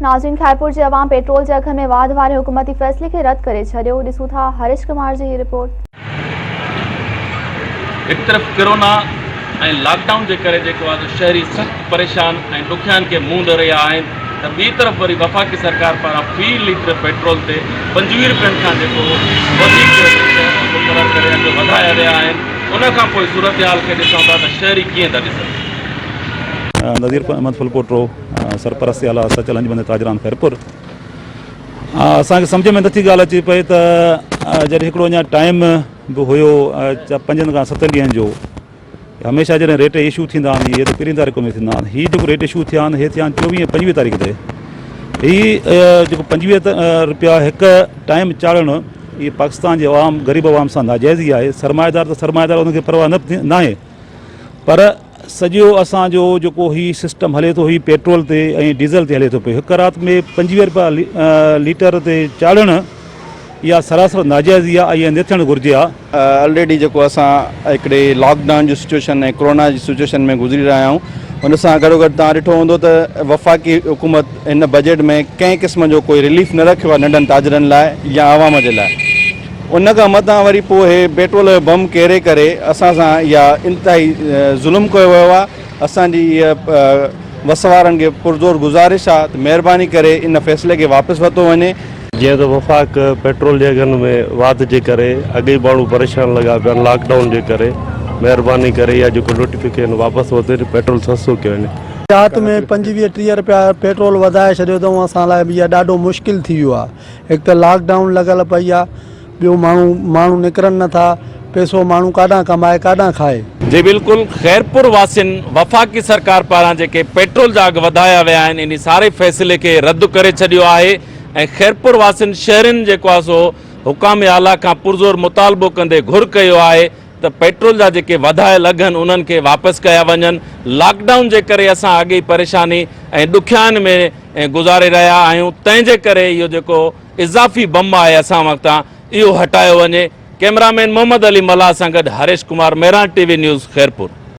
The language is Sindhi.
ناظرين خيرپور جي عوام پيٽرول جي اگهن ۾ واڌ واري حڪومتي فيصلي کي رد ڪري ڇڏيو، ڏسون ٿا هريش ڪمار جي هي رپورٽ. هڪ طرف ڪرونا ۽ لاڪ ڊائون جي ڪري جيڪو آهي سو شهري سخت پريشان ۽ ڏکيائين کي منهن ڏئي رهيا آهن ته ٻي طرف وري وفاقي سرڪار پاران في ليٽر پيٽرول تي 25 رپين کان جيڪو وڌيڪ ريٽ مقرر ڪري اگهه وڌايا ويا آهن ان کان پوء صورتحال کي ڏسون ٿا ته شهري ڪيئن ٿا ڏسن. نذير احمد ڦلپوٽو، سرپرست اعليٰ سچل انجمن تاجران خيرپور. اسان کي سمجهه ۾ نٿي ڳالهه اچي پئي ته جڏهن هڪڙو اڃا ٽائيم به هيو پنجن کان ستن ڏينهن جو هميشه جڏهن ريٽ اشو ٿيندا آهن اهي ته پهرين تاريخ ۾ ٿيندا آهن هي جيڪو ريٽ اشو ٿيا آهن هي ٿيا آهن چوويهه پنجويهه تاريخ تي هي جيڪو 25 روپيا هڪ ٽائيم چاڙهڻ اهي پاڪستان جي عوام غريب عوام سان ناجائزي آهي سرمائيدار ته سرمائيدار ان کي پرواهه نه ناهي پر سڄو اسان جو جيڪو هي سسٽم هلي ٿو هي پيٽرول تي ۽ ڊيزل تي هلي ٿو پيو هڪ رات ۾ 25 روپيا ليٽر تي چاڙهڻ اها سراسر ناجائزي آهي ۽ نه ٿيڻ گهرجي ها. الريڊي جيڪو اسان هڪڙي لاڪ ڊائون جي سچويشن ۽ ڪرونا جي سچويشن ۾ گذري رهيا آهيون ان سان گڏو گڏ توهان ڏٺو هوندو ته وفاقي حڪومت هن بجيٽ ۾ ڪنهن قسم جو ڪوئي رليف نه رکيو آهي ننڍن تاجرن لاء يا عوام جي لاء ان کان مٿان وري پوء هي پيٽرول جو بم ڪيري ڪري اسان سان اها انتهائي ظلم ڪيو ويو آهي اسان جي اها وس وارن کي پرزور گذارش آهي ته مهرباني ڪري ان فيصلي کي واپس ورتو وڃي. جيئن ته وفاق پيٽرول جي اگهن ۾ واڌ جي ڪري اڳ ئي ماڻهو پريشان لڳا پيا آهن لاڪ ڊائون جي ڪري مهرباني ڪري اها جيڪو نوٽيفڪيشن واپس ورتو وڃي پيٽرول سستو ڪيو وڃي. رات ۾ 25 30 رپيا پيٽرول وڌائي ڇڏيو اٿئون اسان لاء به اها ڏاڍو مشڪل ٿي ويو آهي. هڪ ته لاڪ ڊائون لڳل پئي آ ٻيو ماڻهو ماڻهو نڪرن نٿا پئسو ماڻهو ڪاڏانهن ڪمائي ڪاڏانهن کائي. جي بلڪل خيرپور واسين وفاقي سرڪار پاران جيڪي پيٽرول جا اگهه وڌايا ويا آهن انهي ساري فيصلي کي رد ڪري ڇڏيو آهي ۽ خيرپور واسين شهرين جيڪو آهي سو حڪام اعليٰ کان پرزور مطالبو ڪندي گهر ڪيو آهي ته پيٽرول جا جيڪي وڌايل اگهن انهن کي واپس ڪيا وڃن، لاڪ ڊائون جي ڪري اسان اڳ ئي پريشاني ۽ ڏکيائين ۾ گذاري رهيا آهيون تنهن جي ڪري اهو جيڪو اضافي بم آهي اسان وقتان اهو هٽايو وڃي، ڪئميرا مين محمد علي ملاح سان گڏ Harish Kumar, Mehran T V news, Khairpur.